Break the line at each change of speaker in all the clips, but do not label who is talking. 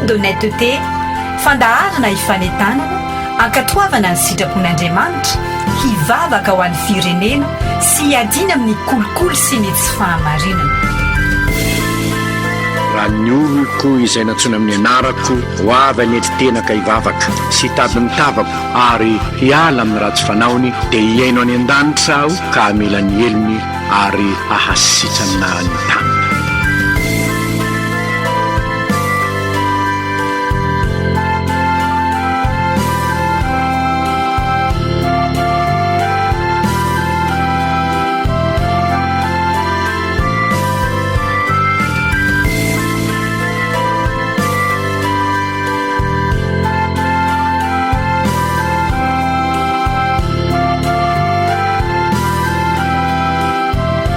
d'honnêteté, fandaharana hifanentanana, hankatoavana ny sitrapon'Andriamanitra, hivavaka ho an'ny firenena sy hiadiana amin'ny kolikoly sy ny tsy fahamarinana.
Raha ny oloko izay nantsoina amin'ny anarako ho avy hanetry tena ka hivavaka sy hitady ny tavako ary hiala amin'ny ratsy fanaony, dia hihaino any an-danitra Aho ka hamela ny helony ary hahasitrana ny taniny.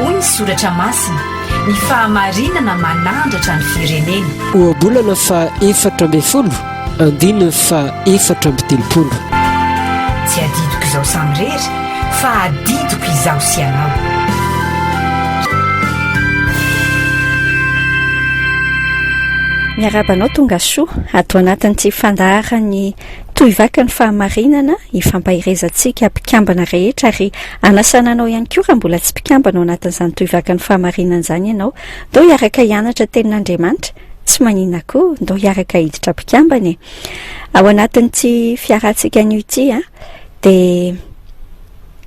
Hoy ny Soratra Masina, Ny fahamarinana manandratra ny firenena.
Ohabolana faha 14, andininy faha 34.
Tsy adidiko izaho samirery, fa adidiko izaho sy ianao.
Miarahaba anao tonga soa ato anatin'ity fandaharan'ny Tohivaky ny fahamarinana ifampaherezantsika mpikambana rehetra ary anasana anao ihany koa raha mbola tsy mpikambana ao anatin'izany Tohivaky ny fahamarinana izany ianao. Ndao hiaraka hianatra tenin'Andriamanitra, tsy maninona koa, ndao hiaraka hiditra mpikambana e. Ao anatin'ity fiarahantsika anio ity dia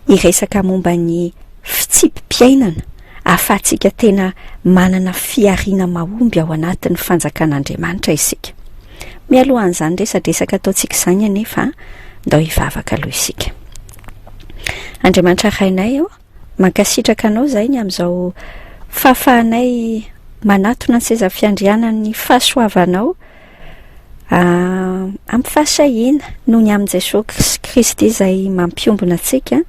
hiresaka momba ny fitsipi-piainana ahafahantsika tena manana fihariana mahomby ao anatin'ny fanjakan'Andriamanitra isika. Mialohan'izany resadresaka ataontsika izany anefa, ndao hivavaka aloha isika. Andriamanitra Rainay ô, mankasitraka Anao izahay ny amin'izao fahafahanay manatona ny seza fiandrianan'ny fahasoavanao amin'ny fahasahiana noho ny amin'i Jesosy Kristy izay mampiombona antsika.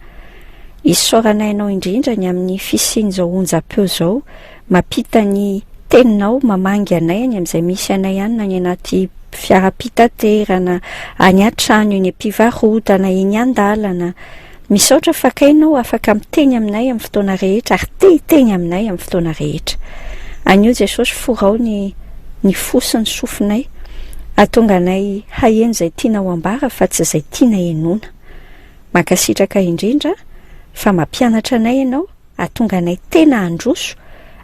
Isaoranay Anao indrindra ny amin'ny fisian'izao onjam-peo izao Mampita ny teninao, mamangy anay any amin'izay misy anay any na any anaty fiaram-pitaterana, any an-trano, eny am-pivarotana, eny an-dalana. Misaotra fa kay ianao afaka miteny aminay amin'ny fotoana rehetra ary te hiteny aminay amin'ny fotoana rehetra. Anio Jesosy forao ny ny fo sy ny sofinay, hahatonga anay haheno izay tianao ambara fa tsy izay tiana henoina. Mankasitraka indrindra fa mampianatra anay ianao. hahatonga anay tena handroso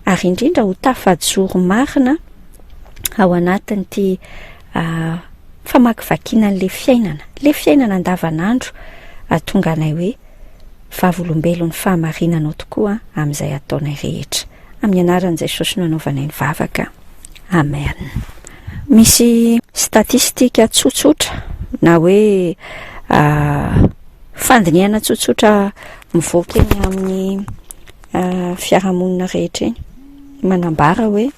ary indrindra ho tafajoro marina ao anatin'ity famakivakiana an'ilay fiainana, ilay fiainana andavanandro hahatonga anay hoe vavolombelon'ny fahamarinanao tokoa amin'izay ataonay rehetra. Amin'ny anaran'i Jesosy no anaovanay ny vavaka. Amen. Misy statistika tsotsotra na hoe Fandinihana tsotsotra mivoaka eny amin'ny fiarahamonina rehetra eny, manambara hoe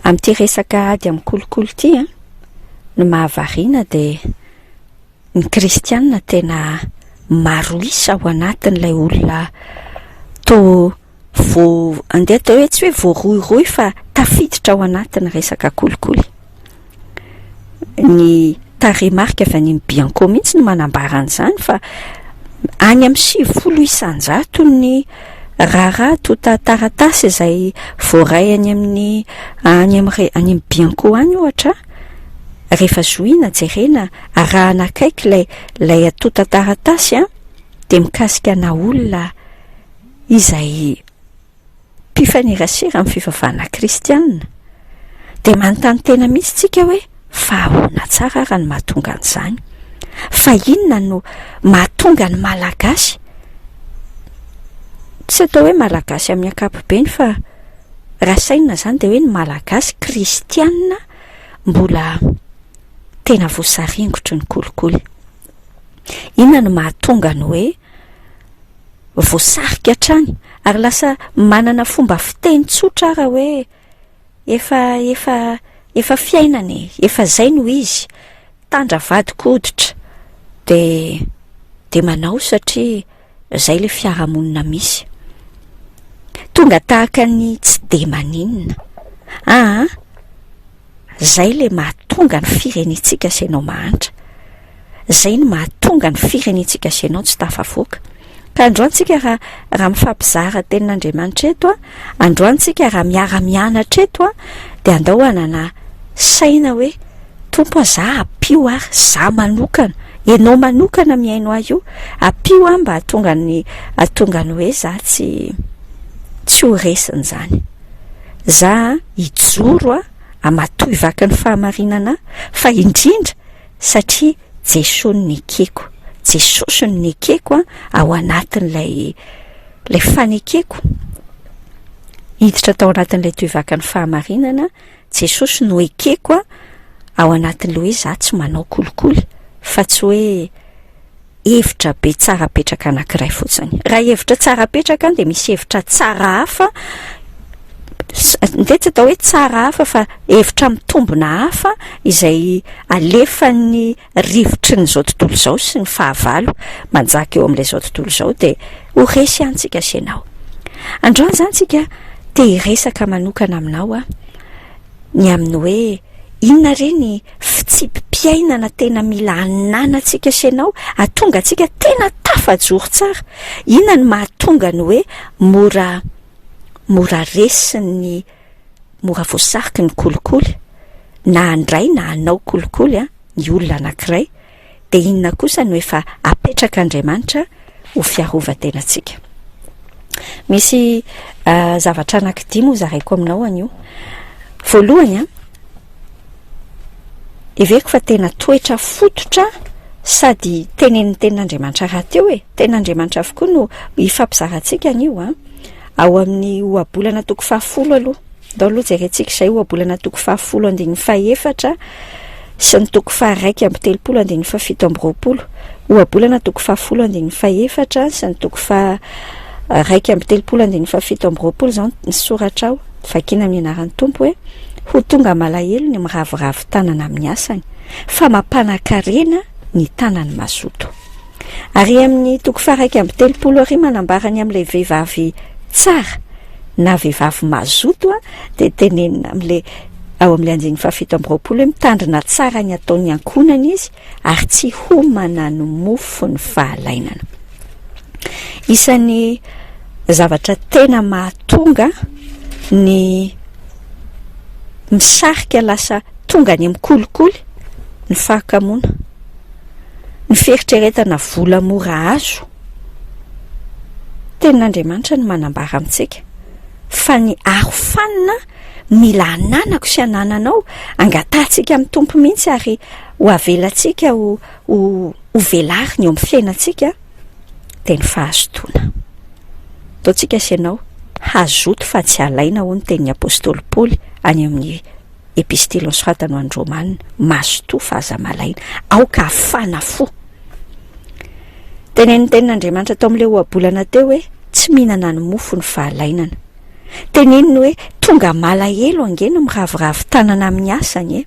amin'ity resaka ady amin'ny kolikoly ity an, ny mahavariana dia ny kristianina tena maro isa ao anatin'ilay olona toa Vo, andeha atao hoe tsy hoe voarohirohy fa tafiditra ao anatin'ny resaka kolikoly. Ny tarehimarika avy any amin'ny Bianco mihitsy no manambara an'izany fa any amin'ny 90 isan-jato ny raharaha tontan-taratasy izay voaray any amin'ny any amin'ny any amin'ny Bianco any ohatra, rehefa zohina jerena arahana akaiky ilay ilay antontan-taratasy dia mikasika ana olona izay mpifanerasera amin'ny fivavahana kristianina, dia manontany tena mihitsy tsika hoe fa ahoana tsara ara no mahatonga an'izany? Fa inona no mahatonga ny Malagasy, tsy atao hoe Malagasy amin'ny ankapobeny fa raha sainina izany dia hoe ny Malagasy kristianina mbola tena voasaringotry ny kolikoly. Inona no mahatonga ny hoe voasarika hatrany ary lasa manana fomba fiteny tsotra ara hoe efa efa efa fiainana e, efa zay no izy, tandra vadin-koditra de de manao satria zay le fiarahamonina misy. Tonga tahaka ny tsy de maninona. Aa zay le mahatonga ny firenentsika sy ianao mahantra. Izay no mahatonga ny firenentsika sy ianao tsy tafavoaka. Ka androany tsika raha raha mifampizara tenin'Andriamanitra eto a, androany tsika raha miara-mianatra eto a, dia andao hanana. saina hoe Tompo a za ampio ary za manokana, ianao manokana mihaino ahy io, ampio aho mba hahatonga ny hahatonga ny hoe za tsy tsy ho resin'izany. Za hijoro a hamatoy vaky ny fahamarinana fa indrindra satria Jesoa no nekeko, Jesosy no nekeko a ao anatin'ilay ilay fanekeko hiditra tao anatin'ilay tohivakan'ny fahamarinana, Jesosy no ekeko a ao anatin'ilay hoe za tsy manao kolikoly fa tsy hoe hevitra be tsara petraka anankiray fotsiny. Raha hevitra tsara petraka dia misy hevitra tsara hafa, ndeha tsy atao hoe tsara hafa fa hevitra mitombina hafa izay alefan'ny rivotry ny izao tontolo izao sy ny fahavalo manjaka eo amin'ilay izao tontolo izao dia ho resy ihany tsika sy ianao. Androany izany tsika te hiresaka manokana aminao aho ny amin'ny hoe inona re ny fitsipi-piainana tena mila ananantsika sy ianao hahatonga antsika tena tafajoro tsara. Inona no mahatonga ny hoe mora mora resin'ny mora voasariky ny kolikoly na handray na hanao kolikoly ny olona anankiray dia inona kosa no efa apetrak'Andriamanitra ho fiarovan-tenantsika. Misy zavatra anakidia moa zaraiko aminao anio. Voalohany an, heveriko fa tena toetra fototra sady tenenin'ny tenin'Andriamanitra rahateo e. Tenin'Andriamanitra avokoa no ifampizarantsika anio an. Ao amin'ny ohabolana toko fahafolo aloha. Ndao aloha jerentsika izay ohabolana toko fahafolo andininy fahefatra sy ny toko faharaika amby telopolo andininy fahafito amby roapolo. Ohabolana toko fahafolo andininy fahefatra sy ny toko faha-31 andininy fahafito amby roapolo izao ny soratra ao. Vakina amin'ny anaran'ny Tompo hoe ho tonga malahelo ny miraviravy tanana amin'ny asany fa mampanan-karena ny tanany mazoto. Ary amin'ny toko faha-31 ary manambara ny amin'ilay vehivavy tsara na vehivavy mazoto dia tenenina amin'ilay ao amin'ilay andininy faha-27 hoe mitandrina tsara ny ataon'ny ankohonany izy ary tsy homana ny mofo ny fahalainana. Isan'ny zavatra tena mahatonga ny misarika lasa tonga any amin'ny kolikoly ny fahakamoana. Ny fieritreretana vola mora azo. Tenin'Andriamanitra no manambara amintsika fa ny arofanina mila ananako sy anananao, angatahantsika amin'ny Tompo mihitsy ary ho avelantsika ho ho ho velariny eo amin'ny fiainantsika dia ny fahazotoana. Ataontsika sy ianao hazoto fa tsy halaina hoy ny tenin'ny apostoly Paoly any amin'ny Epistily nosoratany ho an'ny Romana, Mazotoa fa aza malaina, aoka hafana fo. Tenenin'ny tenin'Andriamanitra tao amin'ilay ohabolana teo hoe tsy mihinana ny mofo ny fahalainana. Teneniny hoe tonga malahelo ange no miraviravy tanana amin'ny asany e.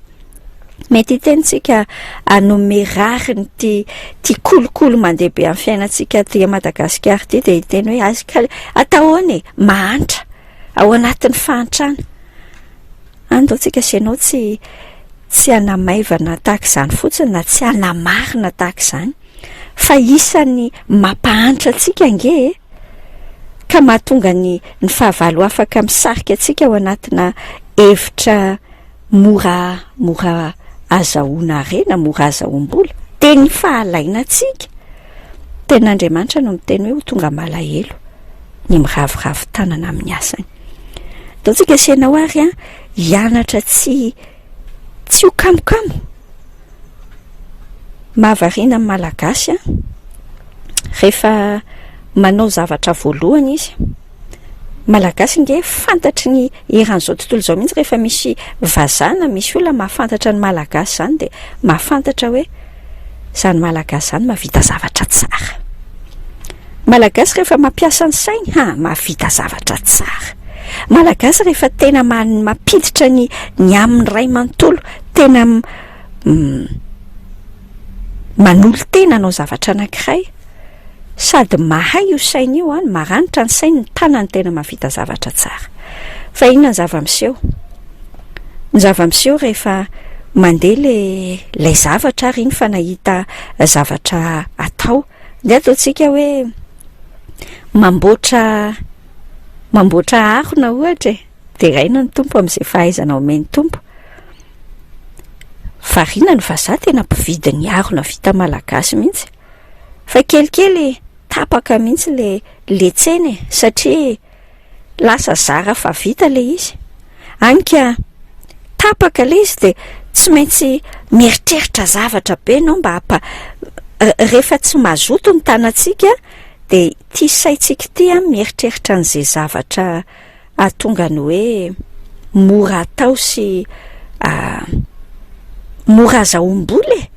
Mety hiteny tsika hanome rariny ity ity kolikoly mandeha be amin'ny fiainantsika aty Madagasikara ity dia hiteny hoe aiza ka atao ahoana e, mahantra, ao anatin'ny fahantrana. Andao tsika sy ianao tsy tsy hanamaivana tahaka izany fotsiny na tsy hanamarina tahaka izany fa isan'ny mampahantra antsika ange e ka mahatonga ny ny fahavalo afaka misarika antsika ao anatina hevitra mora mora azahoana harena, mora azahoam-bola, dia ny fahalainantsika. Tenin'Andriamanitra no miteny hoe ho tonga malahelo ny miraviravy tanana amin'ny asany. Ataontsika sy ianao ary an, hianatra tsy tsy ho kamokamo. Mahavariana ny Malagasy an, rehefa manao zavatra voalohany izy, Malagasy nge fantatry ny eran'izao tontolo izao mihitsy rehefa misy vazaha na misy olona mahafantatra ny Malagasy izany dia mahafantatra hoe izany Malagasy izany mahavita zavatra tsara. Malagasy rehefa mampiasa ny sainy, ha, mahavita zavatra tsara. Malagasy rehefa tena mampiditra ny ny aminy ray manontolo, tena manolo-tena hanao zavatra anankiray, sady mahay io sainy io an, maranitra ny sainy, ny tanany tena mahavita zavatra tsara. Fa inona ny zava-miseho? Ny zava-miseho rehefa mandeha le lay zavatra ary iny fa nahita zavatra atao, ndeha ataontsika hoe mamboatra mamboatra harona ohatra e, deraina ny Tompo amin'izay fahaizana omen'ny Tompo. Variana ny vazaha tena mpividy ny harona vita malagasy mihitsy. Fa kelikely tapaka mihitsy le le tsena e, satria lasa zara fa vita le izy. Any ka tapaka le izy de tsy maintsy mieritreritra zavatra be ianao mba hampa- rehefa tsy mazoto ny tanantsika de ity saintsika ity an mieritreritra an'izay zavatra hahatonga ny hoe mora atao sy mora azahoam-bola e!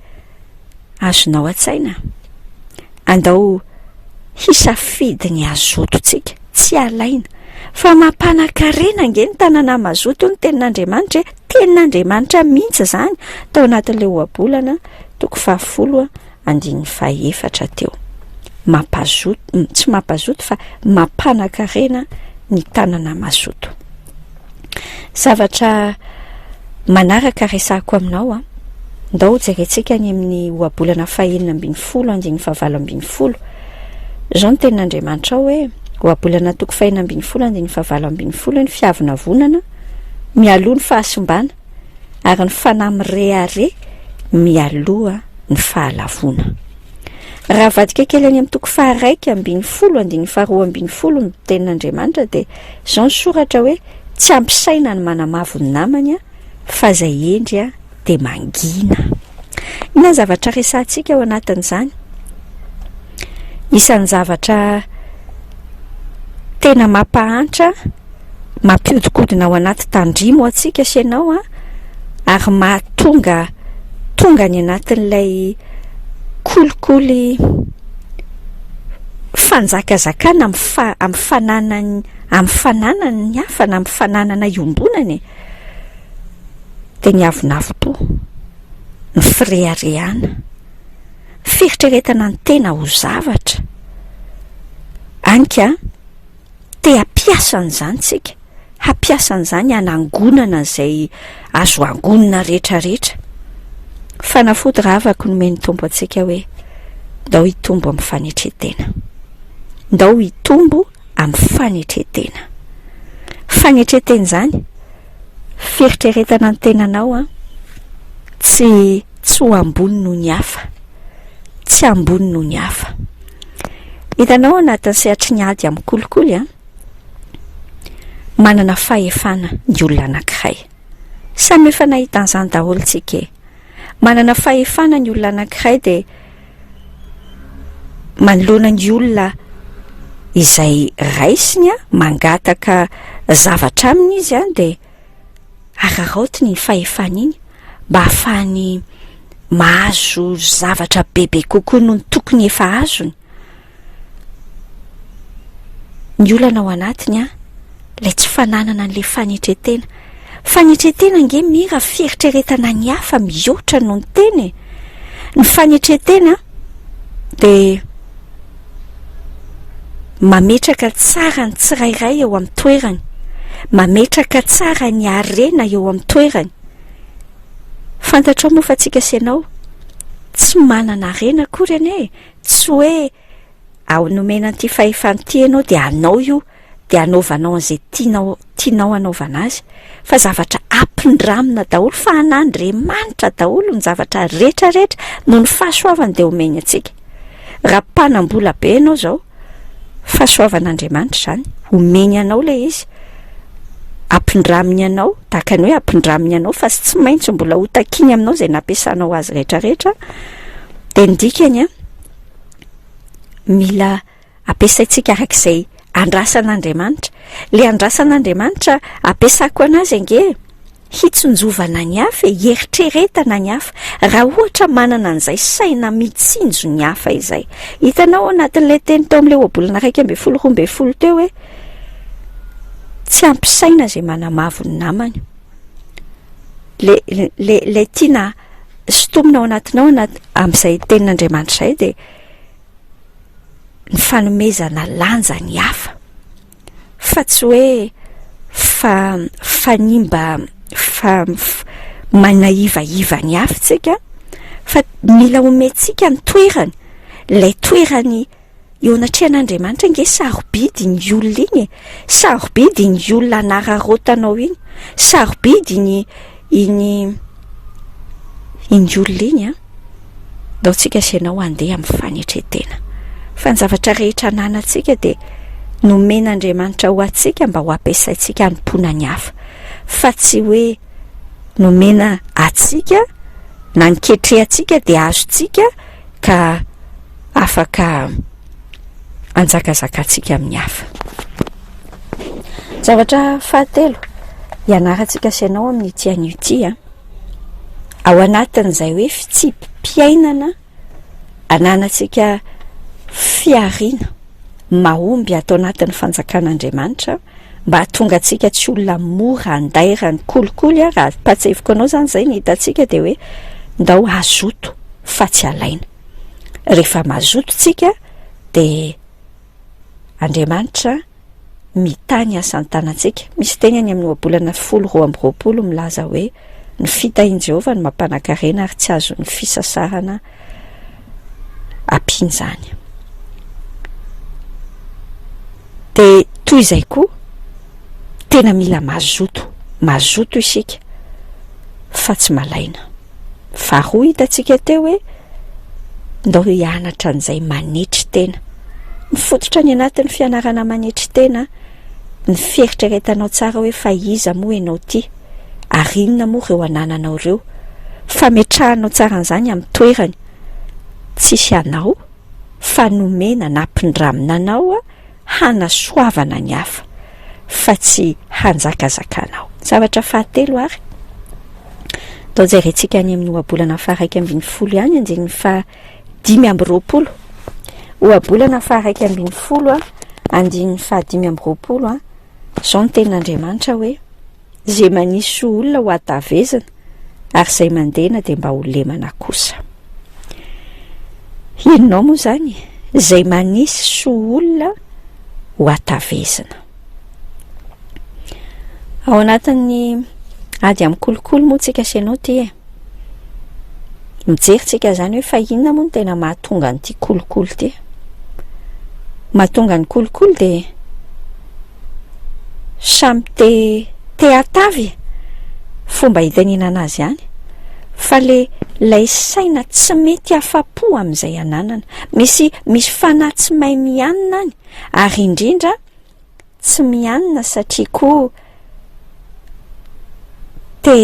Azonao an-tsaina? Andao hisafidy ny hazotontsika, tsy alaina, fa mampanan-karena ange ny tanàna mazoto hoy ny tenin'Andriamanitra e! Tenin'Andriamanitra mihitsy izany tao anatin'ilay ohabolana toko fahafolo andininy fahefatra teo. Mampazoto, tsy mampazoto fa mampanan-karena ny tanana mazoto. Zavatra manaraka resahako aminao an, ndao hojerentsika any amin'ny ohabolana fahenina ambin'ny folo andininy fahavalo ambin'ny folo. Izao ny tenin'Andriamanitra ao hoe, ohabolana toko fahenina ambin'ny folo andininy fahavalo ambin'ny folo hoe ny fiavonavonana mialoha ny fahasimbana ary ny fanahy mirehareha mialoha ny fahalavoana. Raha avadika kely any amin'ny toko faha-11 andininy faha-12 ny tenin'Andriamanitra dia izao ny soratra hoe tsy ampy saina ny manamavo ny namany fa izay hendry dia mangina. Inona ny zavatra resahantsika ao anatin'izany? Isan'ny zavatra tena mampahantra mampiodikodina ao anaty tandrimo antsika sy ianao an, ary mahatonga tonga any anatin'ilay kolikoly fanjakazakana amin'ny fa- amin'ny fananany amin'ny fananan'ny hafa na amin'ny fananana iombonana e, dia ny avonavom-po, ny fireharehana, fieritreretana ny tena ho zavatra, any ka. Te hampiasa an'izany tsika, hampiasa an'izany hanangonana izay azo angonina rehetra rehetra. Fanafody ravako nomen'ny Tompo antsika hoe ndao hitombo amin'ny fanetren-tena. Ndao hitombo amin'ny fanetren-tena. Fanetren-tena izany, fieritreretana ny tenanao an, tsy tsy ho ambony noho ny hafa. Tsy ambony noho ny hafa. Hitanao anatin'ny sehatry ny ady amin'ny kolikoly an, manana fahefana ny olona anankiray. Samy efa nahita an'izany daholo tsika e. Manana fahefana ny olona anankiray dia manoloana ny olona izay raisiny an, mangataka zavatra aminy izy an, dia araraotiny iny fahefana iny mba hahafahany mahazo zavatra bebe kokoa noho ny tokony efa azony. Ny olana ao anatiny an, ilay tsy fananana an'ilay fanetren-tena. Fanetren-tena ange mira fieritreretana ny hafa mihoatra noho ny tena e. Ny fanetren-tena dia mametraka tsara ny tsirairay eo amin'ny toerany, mametraka tsara ny harena eo amin'ny toerany. Fantatrao moa fa tsika sy ianao tsy manana harena akory anie e, tsy hoe ao nomena an'ity fahefana ity ianao dia anao io, dia anaovanao an'izay tianao tianao anaovana azy, fa zavatra ampindramina daholo fa an'Andriamanitra daholo ny zavatra rehetra rehetra noho ny fahasoavany dia omeny antsika. Raha mpanam-bola be ianao izao, fahasoavan'Andriamanitra izany, omeny anao ilay izy, ampindraminy anao, tahaka ny hoe ampindraminy anao fa tsy maintsy mbola ho takiany aminao izay nampiasanao azy rehetra rehetra, dia ny dikany an, mila ampiasaintsika araka izay andrasan'Andriamanitra. Ilay andrasan'Andriamanitra ampiasako anazy ange hitsinjovana ny hafa e, hieritreretana ny hafa. Raha ohatra manana an'izay saina mitsinjo ny hafa izay. Hitanao ao anatin'ilay teny tao amin'ilay ohabolana 11 12 teo hoe tsy ampy saina izay manamavo ny namany. Le le le tiana sintomina ao anatinao anaty amin'izay tenin'Andriamanitra izay dia ny fanomezana lanja ny hafa fa tsy hoe fa fanimba fa manaivaiva ny hafa tsika fa mila omentsika ny toerany ilay toerany eo anatrehan'Andriamanitra ange sarobidy iny olona iny e sarobidy iny olona anararaotanao iny sarobidy iny iny. Iny olona iny an, ndao tsika sy ianao handeha amin'ny fanetren-tena. Fa ny zavatra rehetra ananantsika dia nomen'Andriamanitra ho antsika mba ho ampiasaintsika hanompoana ny hafa. Fa tsy hoe nomena antsika na niketrehantsika dia azontsika ka afaka anjakazakantsika amin'ny hafa. Zavatra fahatelo ianarantsika sy ianao amin'ity anio ity an, ao anatin'izay hoe fitsipi-piainana ananantsika fihariana mahomby ato anatin'ny fanjakan'Andriamanitra mba hahatonga antsika tsy olona mora andairan'ny kolikoly an, raha ampahatsiahiviko anao izany izay ny hitantsika dia hoe ndao hazoto fa tsy alaina. Rehefa mazoto tsika dia Andriamanitra mitahy ny asan-tanantsika. Misy teny any amin'ny ohabolana 10:22 milaza hoe ny fitahian'i Jehovah no mampanan-karena ary tsy azon'ny fisasarana ampiana izany. Dia toy izay koa, tena mila mazoto, mazoto isika fa tsy malaina. Faharoa hitantsika teo hoe ndao hianatra an'izay manetry tena. Mifototra any anatin'ny fianarana manetry tena ny fieritreretanao tsara hoe fa iza moa ianao ity ary inona moa ireo anananao ireo. Fametrahanao tsara an'izany amin'ny toerany. Tsisy anao fa nomena nampindramina anao hanasoavana ny hafa fa tsy hanjakazakanao. Zavatra fahatelo ary, ndao jerentsika any amin'ny ohabolana faha-11 ihany, andininy faha-25. Ohabolana faha-11, andininy faha-25, izao ny tenin'Andriamanitra hoe, Izay manisy soa olona ho hatavezina, ary izay mandena dia mba ho lemana kosa. Henonao moa izany e? Izay manisy soa olona ho hatavezina. Ao anatin'ny ady amin'ny kolikoly moa tsika sy ianao ity e. Mijery tsika izany hoe fa inona moa no tena mahatonga an'ity kolikoly ity? Mahatonga ny kolikoly dia samy te te hatavy e! Fomba hitenenana azy ihany. Fa le lay saina tsy mety afa-po amin'izay ananana. Misy misy fanahy tsy mahay mianina any ary indrindra tsy mianina satria koa te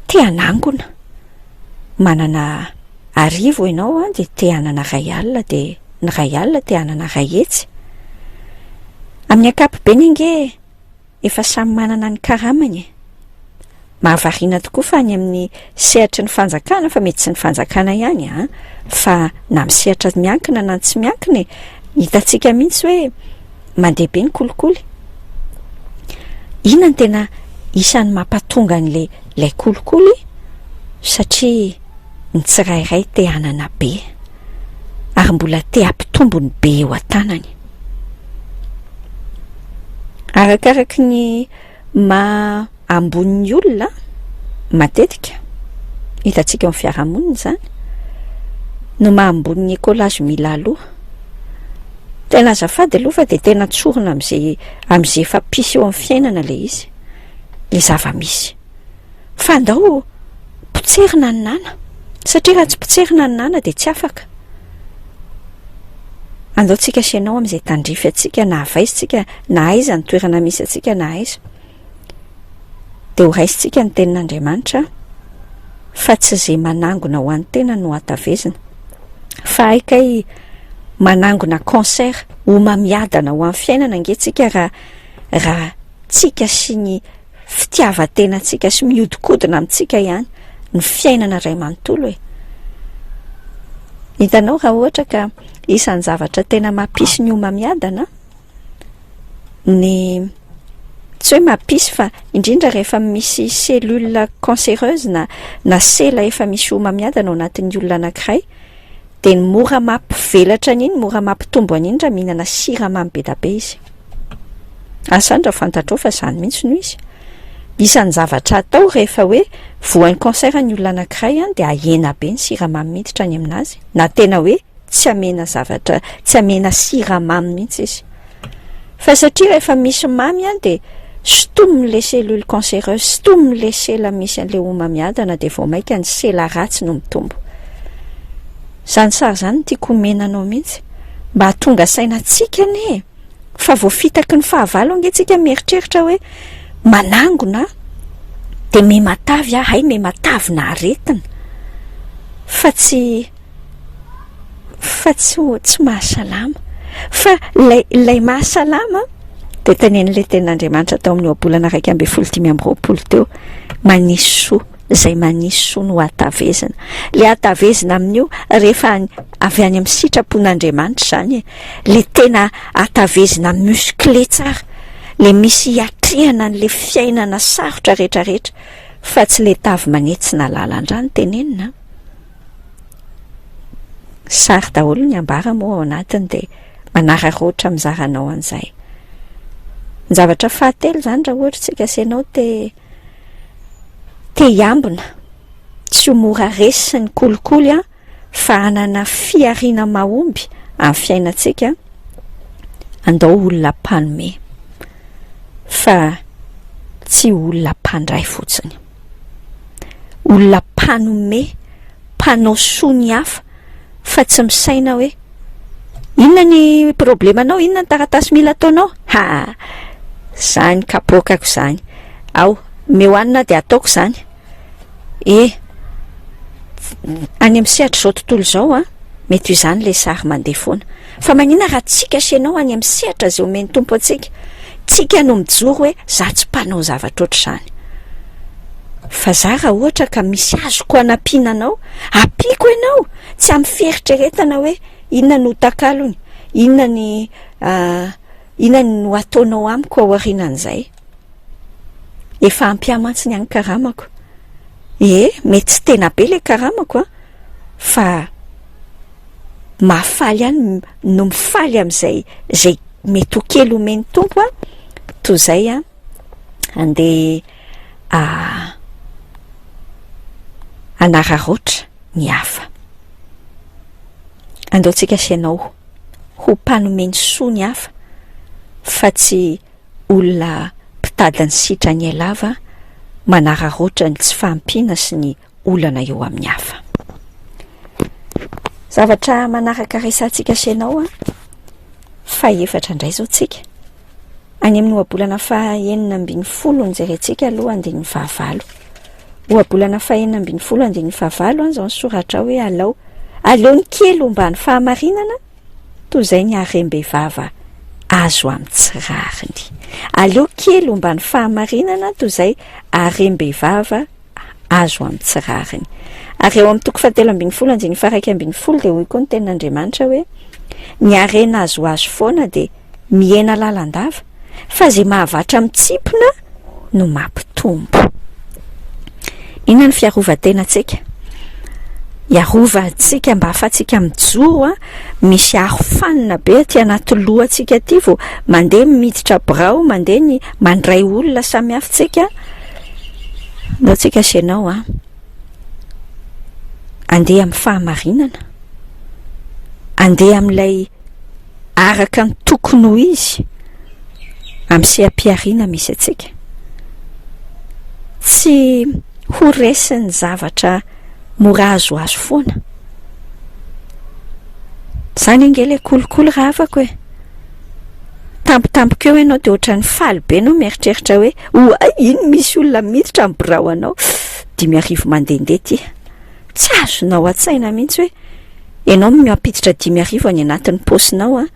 te hanangona. Manana arivo ianao an dia te hanana iray alina dia ny iray alina te hanana iray hetsy. Amin'ny ankapobeny ange efa samy manana ny karamany e. Mahavariana tokoa fa any amin'ny sehatry ny fanjakana, fa mety tsy ny fanjakana ihany an, fa na amin'ny sehatra miankina na ny tsy miankina e, hitantsika mihitsy hoe mandeha be ny kolikoly. Inona no tena isan'ny mampatonga an'ilay ilay kolikoly? Satria ny tsirairay te hanana be ary mbola te hampitombo ny be eo an-tanany. Arakaraky ny maha ambony ny olona matetika, hitantsika eo amin'ny fiarahamonina izany, no maha ambony ny écolage mila aloha. Tena azafady aloha fa dia tena tsorina amin'izay amin'izay efa pisy eo amin'ny fiainana ilay izy, ilay zava-misy. Fa andao potserina ny nana, satria raha tsy potserina ny nana dia tsy afaka. Andao tsika sy ianao amin'izay tandrify antsika na avy aiza tsika na aiza ny toerana misy antsika na aiza. Dia ho raisintsika ny tenin'Andriamanitra fa tsy izay manangona ho an'ny tena no hatavezina. Fa hay kay manangona cancer homamiadana ho an'ny fiainana ange tsika raha raha tsika sy ny fitiavan-tenantsika sy mihodinkodina amintsika ihany ny fiainana iray manontolo e. Hitanao raha ohatra ka isan'ny zavatra tena mampisy ny homamiadana ny tsy hoe mampisy fa indrindra rehefa misy cellule cancéreuse na na sela efa misy homamiadana ao anatin'ny olona anankiray dia ny mora mampivelatra an'iny, mora mampitombo an'iny raha mihinana siramamy be dia be izy. Asa any raha fantatrao fa izany mihitsy no izy. Isan'ny zavatra atao rehefa hoe voan'ny cancer ny olona anankiray an, dia ahena be ny siramamy miditra any aminazy, na tena hoe tsy amena zavatra, tsy amena siramamy mihitsy izy. Fa satria rehefa misy mamy an, dia Sintominy le cellule cancéreuse, sintominy le sela misy an'le homamiadana dia vao maika ny sela ratsy no mitombo. Izany sary izany no tiako omena anao mihitsy mba hahatonga saina antsika anie e! Fa voafitaky ny fahavalo ange tsika mieritreritra hoe manangona aho dia miha-matavy aho, hay miha-matavina aretina fa tsy fa tsy tsy mahasalama. Fa ilay ilay mahasalama dia tenenin'ilay tenin'Andriamanitra tao amin'ny ohabolana 11:25 teo, manisy soa, izay manisy soa no hatavezina. Ilay hatavezina amin'io rehefa avy any amin'ny sitrapon'Andriamanitra izany e. Le tena hatavezina musclé tsara, le misy hiatrehana an'le fiainana sarotra rehetrarehetra fa tsy le tavy manetsina lalan-drà no tenenina an. Sary daholo ny ambara moa ao anatiny dia manararaotra mizara anao an'izay. Ny zavatra fahatelo izany raha ohatra tsika sy ianao te te hiambina, tsy ho mora resy ny kolikoly an, fa hanana fihariana mahomby amin'ny fiainantsika, andao olona mpanome fa tsy olona mpandray fotsiny. Olona mpanome, mpanao soa ny hafa fa tsy misaina hoe inona ny problemanao, inona ny taratasy mila ataonao, ha! Zany kapoakako zany, ao, omeo hanina aho dia ataoko zany. E! Any amin'ny sehatr'izao tontolo izao an, mety ho izany ilay sary mandeha foana. Fa maninona raha tsika sy ianao any amin'ny sehatra izay omen'ny Tompo antsika, tsika no mijoro hoe za tsy mpanao zavatra ohatr'izany. Fa za raha ohatra ka misy azoko anampiana anao, ampiako ianao, tsy amin'ny fieritreretana hoe inona no takalony, inona ny inona no ataonao amiko ao aorianan'izay. Efa ampy ahy mantsy ny an'ny karamako. Ie, mety tsy tena be ilay karamako an, fa mahafaly ihany no mifaly amin'izay izay mety ho kely omen'ny Tompo an, toy izay an, andeha hanararaotra ny hafa. Andao tsika sy ianao ho mpanome ny soa ny hafa fa tsy olona mpitady ny sitrany lava manararaotra ny tsy fahampiana sy ny olana eo amin'ny hafa. Zavatra manaraka resahantsika sy ianao an, fahefatra indray izao tsika. Any amin'ny ohabolana faha-16 no jerentsika aloha andininy fahavalo. Ohabolana faha-16 andininy fahavalo an, izao ny soratra ao hoe alao, aleo ny kely homba ny fahamarinana, Toy izay ny harem-behivava azo amin'ny tsy rariny. Aleo kely omban'ny fahamarinana toy izay harem-behivava azo amin'ny tsy rariny. Ary ao amin'ny toko fahatelo ambin'ny folo andininy faha-iraika ambin'ny folo dia hoy koa ny tenin'Andriamanitra hoe ny harena azoazo foana dia mihena lalandava fa izay mahavatra mitsimpona no mampitombo. Inona ny fiarovan-tenantsika? Hiarovantsika mba ahafahantsika mijoro an, misy arofanina be aty anaty lohantsika aty vao mandeha miditra birao, mandeha ny mandray olona samihafa tsika. Andao tsika sy ianao an, andeha amin'ny fahamarinana, andeha amin'ilay araka ny tokony ho izy amin'ny seha-pihariana misy antsika. Tsy ho resin'ny zavatra mora azoazo foana. Izany ange ilay kolikoly rahavako e. Tampotampoka eo ianao dia ohatran'ny faly be ianao mieritreritra hoe oay iny misy olona miditra amin'ny birao anao, 5000 mandehandeha ity. Tsy azonao an-tsaina mihitsy hoe ianao no mampiditra 5000 any anatin'ny paosinao an,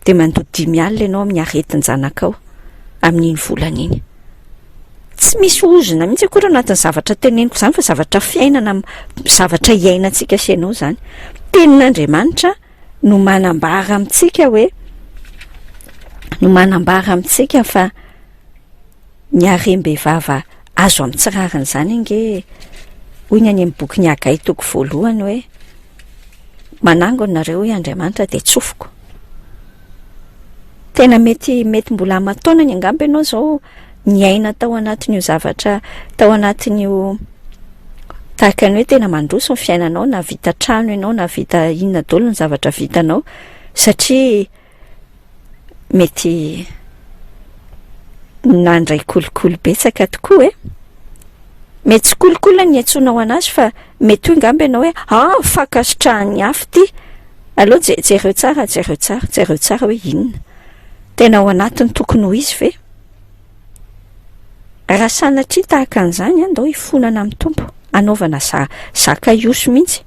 dia mandoa 50 ianao amin'ny aretin-janakao amin'iny volana iny. Tsy misy ozona mihitsy akory ao anatin'ny zavatra teneniko izany fa zavatra fiainana, zavatra iainantsika sy ianao izany. Tenin'Andriamanitra no manambara amintsika hoe, no manambara amintsika fa Ny harem-behivava azo amin'ny tsy rariny izany ange, hoy ny any amin'ny bokin'i Hagay toko voalohany hoe, manangona nareo hoy Andriamanitra dia tsofiko. Tena mety mety mbola aman-taonany angamba ianao izao niaina tao anatin'io zavatra tao anatin'io tahaka ny hoe tena mandroso ny fiainanao na vita trano ianao na vita inona daholo ny zavatra vitanao satria mety. Nandray kolikoly betsaka tokoa e! Mety tsy kolikoly ny niantsoanao anazy fa mety hoy ngamba ianao hoe ah fankasitrahan'ny hafa ity. Aleo je- jereo tsara, jereo tsara, jereo tsara hoe inona. Tena ao anatin'ny tokony ho izy ve? Raha sanatria tahaka an'izany, andao hifonana amin'ny Tompo, hanaovana za- zakaiosy mihitsy.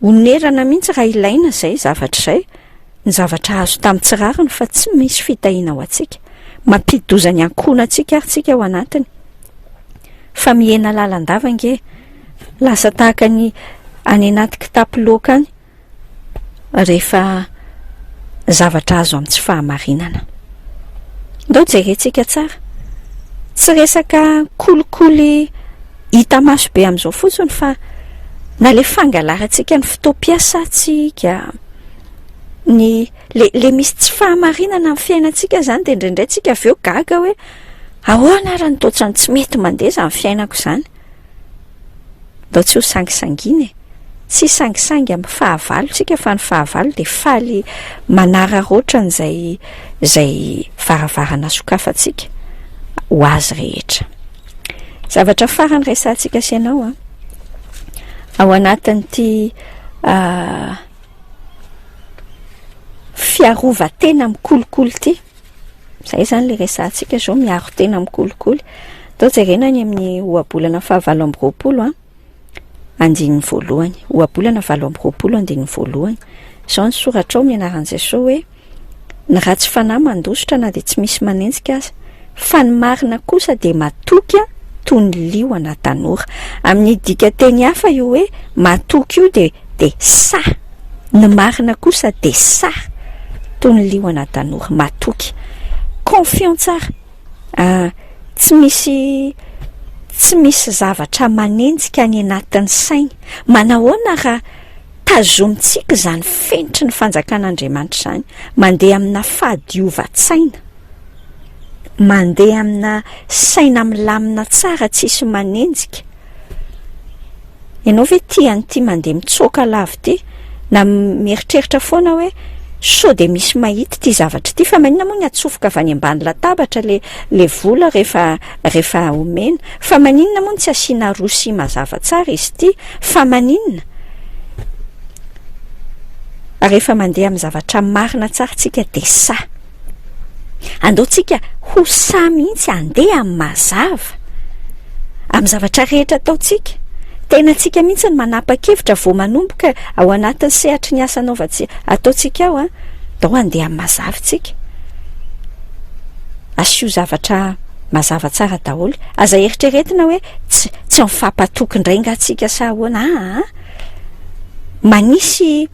Onerana mihitsy raha ilaina izay zavatra izay, ny zavatra azo tamin'ny tsy rariny fa tsy misy fitahiana ho antsika. Mampidi-doza ny ankohonantsika ary tsika ao anatiny. Fa mihena lalandava ange. Lasa tahaka ny any anaty kitapo loaka any rehefa zavatra azo amin'ny tsy fahamarinana. Ndao jerentsika tsara. Tsy resaka kolikoly hita maso be amin'izao fotsiny fa na le fangalarantsika ny fotoam-piasantsika, ny le le misy tsy fahamarinana amin'ny fiainantsika zany de indraindray tsika avy eo gaga hoe ahoana ary ny toa tsy mety mandeha izany fiainako izany. Ndao tsy ho sangisangiana e! Tsy hisangisangy amin'ny fahavalo tsika fa ny fahavalo dia faly manararaotra an'izay izay varavarana sokafantsika ho azy rehetra. Zavatra farany resahantsika sy ianao an, ao anatin'ity fiarovan-tena amin'ny kolikoly ity, Izay izany ilay resahantsika izao, miaro tena amin'ny kolikoly. Atao jerena any amin'ny ohabolana fahavalo amby roapolo an, andininy voalohany. Ohabolana 28 andininy voalohany. Izao ny soratra ao amin'ny anaran'i Jesoa hoe, ny ratsy fanahy mandositra na dia tsy misy manenjika aza, fa ny marina kosa dia matoky toy ny liona tanora. Amin'ny dikanteny hafa io hoe matoky io dia dia sahy. Ny marina kosa dia sahy toy ny liona tanora, matoky. Confiant tsara. Ah, tsy misy tsy misy zavatra manenjika any anatin'ny sainy. Manahoana raha tazomintsika izany fenitry ny fanjakan'Andriamanitra izany, mandeha amina fahadiovan-tsaina, mandeha amina saina milamina tsara tsisy manenjika. Ianao ve tia an'ity mandeha mitsoaka lava ity? Na mieritreritra foana hoe sao dia misy mahita ity zavatra ity? Fa maninona moa ny atsofoka avy any ambany latabatra le le vola rehefa rehefa omena? Fa maninona moa ny tsy asiana rosia mazava tsara izy ity? Fa maninona? Rehefa mandeha amin'ny zavatra marina tsara tsika dia sahy. Andao tsika ho sahy mihitsy handeha amin'ny mazava, amin'ny zavatra rehetra ataontsika. Tena tsika mihitsy no manapa-kevitra vao manomboka ao anatin'ny sehatry ny asa anaovantsika, ataontsika ao an, ndao handeha amin'ny mazava tsika. Asio zavatra mazava tsara daholo. Aza eritreretina hoe tsy tsy mifampatoky indray nga tsika sa ahoana, aa. Manisy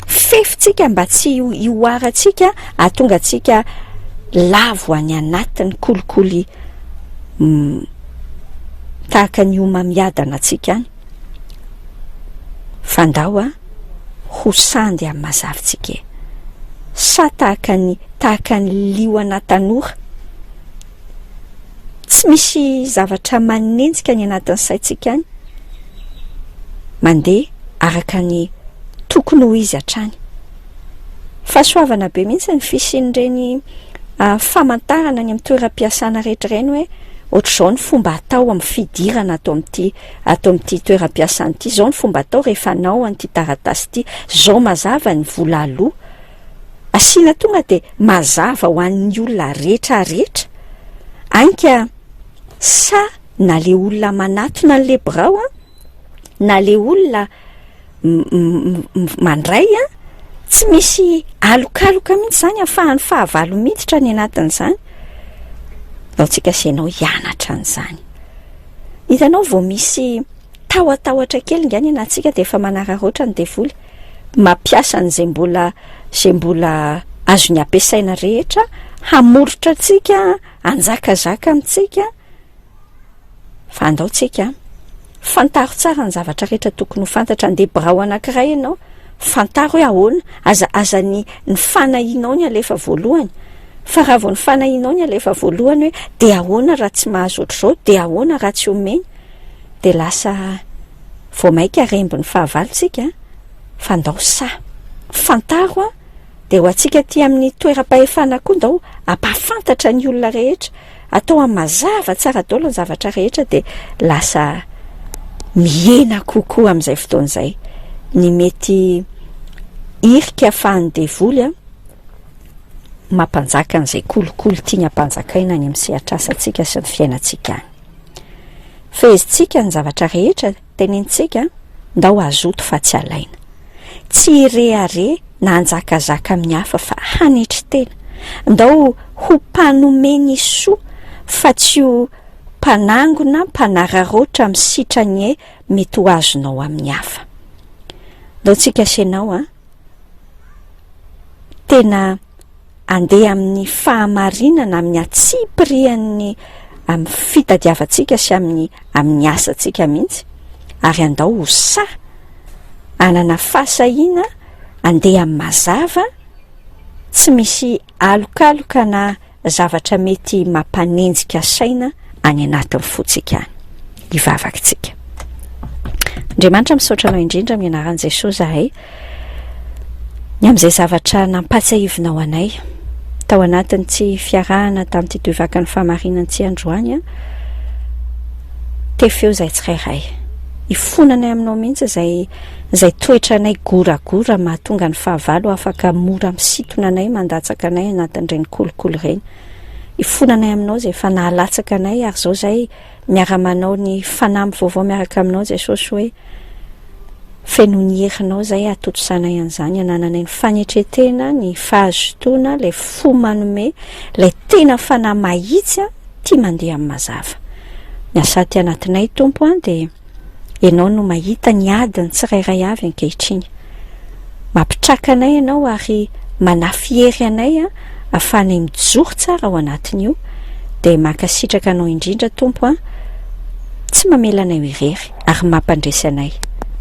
Fefy tsika mba tsy hihoarantsika hahatonga antsika lavo any anatin'ny kolikoly tahaka ny homamiadana antsika any. Fa ndao a, ho sandy amin'ny mazavitsika e. Sa tahaka ny tahaka ny liona tanora. Tsy misy zavatra manenjika any anatin'ny saintsika any. Mandeha araka ny tokony ho izy hatrany. Fahasoavana be mihitsy ny fisian'ireny ah, famantarana any amin'ny toeram-piasana rehetra ireny hoe ohatr'izao ny fomba atao amin'ny fidirana ato amin'ity ato amin'ity toeram-piasana ity, izao ny fomba atao rehefa hanao an'ity taratasy ity, izao mazava ny vola aloa. Asiana tonga dia mazava ho an'ny olona rehetra rehetra. Ainka sa na le olona manatona an'le birao an, na le olona mandray an, tsy misy alokaloka mihitsy zany ahafahan'ny fahavalo miditra any anatin'izany. Ndao tsika sy ianao hianatra an'izany. Hitanao vao misy tahotahotra kely nga ny anatintsika dia efa manararaotra ny devoly. Mampiasa an'izay mbola izay mbola azony ampiasaina rehetra hamoritra antsika, hanjakazaka amintsika. Fa andao tsika an. Fantaro tsara ny zavatra rehetra tokony ho fantatra. Andeha birao anankiray ianao, fantaro hoe ahoana, aza aza ny ny fanahianao ny alefa voalohany. Fa raha vao ny fanahianao ny alefa voalohany hoe dia ahoana raha tsy mahazo ohatr'izao, dia ahoana raha tsy omeny, dia lasa vao mainka rembin'ny fahavalo tsika, fa andao sahy. Fantaro an. Dia ho antsika aty amin'ny toeram-pahefana koa ndao hampahafantatra ny olona rehetra, atao amin'ny mazava tsara daholo ny zavatra rehetra dia lasa mihena kokoa amin'izay fotoana izay ny mety hirika afahan'ny devoly an, mampanjaka an'izay kolikoly tiany hampanjakaina any amin'ny sehatr'asantsika sy ny fiainantsika any. Fehezintsika ny zavatra rehetra Tenenintsika, ndao hazoto fa tsy alaina. Tsy hirehareha na hanjakazaka amin'ny hafa fa hanetry tena. Ndao ho mpanome ny soa fa tsy ho mpanangona, mpanararaotra amin'ny sitrany mety ho azonao amin'ny hafa. Ndao tsika sy ianao an, tena Andeha amin'ny fahamarinana, amin'ny antsipirian'ny amin'ny fitadiavantsika sy amin'ny amin'ny asantsika mihitsy, ary andao ho sahy hanana fahasahiana andeha amin'ny mazava, tsy misy alokaloka na zavatra mety mampanenjika saina any anatin'ny fontsika any. Hivavaka isika. Andriamanitra misaotra anao indrindra amin'ny anaran'i Jesosy zahay. Ny amin'izay zavatra nampatsiahivinao anay tao anatin'ny tsy fiarahana tamin'ity tohivakan'ny fahamarinana ity androany a. Tefeo izay tsirairay. Ifonanay aminao mihitsy izay izay toetranay goragora mahatonga ny fahavalo afaka mora misintona anay mandatsaka anay anatin'ireny kolikoly ireny. Ifonanay aminao izay efa nahalatsaka anay ary izao izay miara-manao ny fanamby vaovao miaraka aminao Jesosy hoe feno ny herinao izay hahatontosanay an'izany, hanananay ny fanetren-tena, ny fahazotoana, ilay fo manome, ilay tena fanahy mahitsy tia mandeha amin'ny mazava. Miasa aty anatinay Tompo an dia Ianao no mahita ny adiny tsirairay avy ankehitriny. Mampitraka anay Ianao ary manafy hery anay ahafahanay mijoro tsara ao anatin'io. Dia mankasitraka Anao indrindra Tompo a, tsy mamela anay ho irery ary mampandresy anay.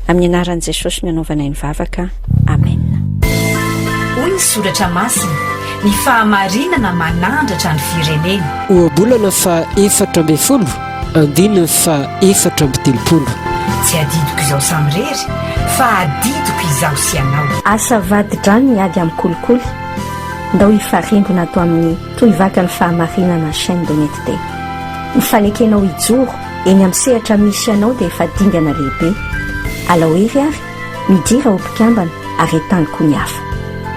Amin'ny anaran'i Jesosy no anaovanay ny vavaka. Amen.
Hoy ny soratra masina, ny fahamarinana manandratra ny firenena.
Ohabolana faha 14. Andininy faha 34.
Tsy adidiko izaho samirery fa adidiko izaho sy ianao.
Asa vadi-drano ny ady amin'ny kolikoly, ndao hifarimbona ato amin'ny Tohivakan'ny Fahamarinana Chaîne d'Honnêteté. Ny fanekenao hijoro eny amin'ny sehatra misy anao dia efa dingana lehibe. Alao hery ary, midira ho mpikambana ary entano koa ny hafa.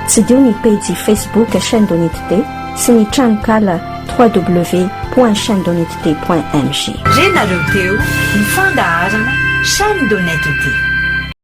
Tsidiho ny pejy Facebook Chaîne d'Honnêteté sy ny tranonkala www.chaînedhonnêteté.mg.
Renareo teo ny fandaharana Chaîne d'Honnêteté.